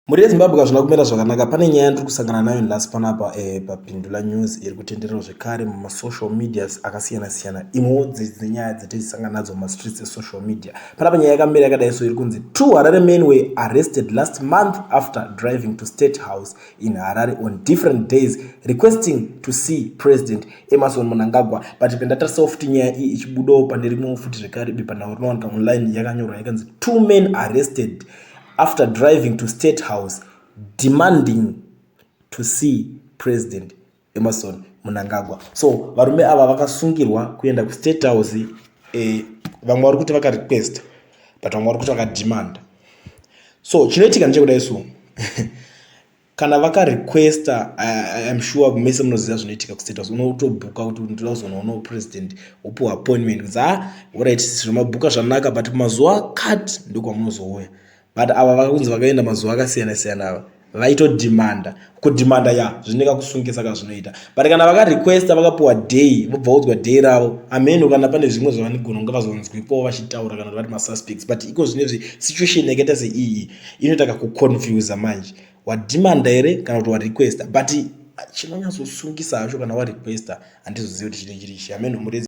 Mhuri yeZimbabwe, hazvina kumira zvakanaka. Pane nyaya yandiri kusangana nayo nhasi panapa paPindula News iri kutenderera zvekare mumasocial medias akasiyana siyana. Imwewo dzenyaya dzatichisangana nadzo mumastreets esocial media. Panapa nyaya yakamira yakadai so, iri kunzi two Harare men were arrested last month after driving to State House in Harare on different days requesting to see President Emmerson Mnangagwa. But pendatarisawo futi nyaya iyi ichibudawo pane rimwewo futi zvekare bepanhau rinowanika online, yakanyorwa yakanzi two men arrested after driving to State House demanding to see President Emmerson Mnangagwa. So varume ava vakasungirwa kuenda kuState House. Vamwe vari kuti vakarequest, but vamwe vari kuti vakademanda. So chinoitika ndechekudai so, kana vakarequesta, I'm sure mese munoziva zvinoitika kuState House. Unotobhuka kuti ndoda kuzonoonawo president, wopiwa appointment kunzi, "Ha, alright, zvamabhuka zvanaka, but mazuva akati ndokwamunozouya." But ava vakakunzi vakaenda mazuva akasiyana siyana, ava vaitodhimanda. Kudhimanda ya zvinenge kusungisa kazvinoita, but kana vakarequesta, vakapiwa day, vobva udzwa day ravo, ameno kana pane zvimwe zvavanogona kunge vazonzwikwawo vachitaura kana kuti vari masuspects. But iko zvinezvi situation yakaita seiyi inoita kakuconfusa manje, wadhimanda here kana kuti warequesta? But chinonyatsosungisa hacho kana warequesta, handizozivi kuti chine chiri chi, ameno muri.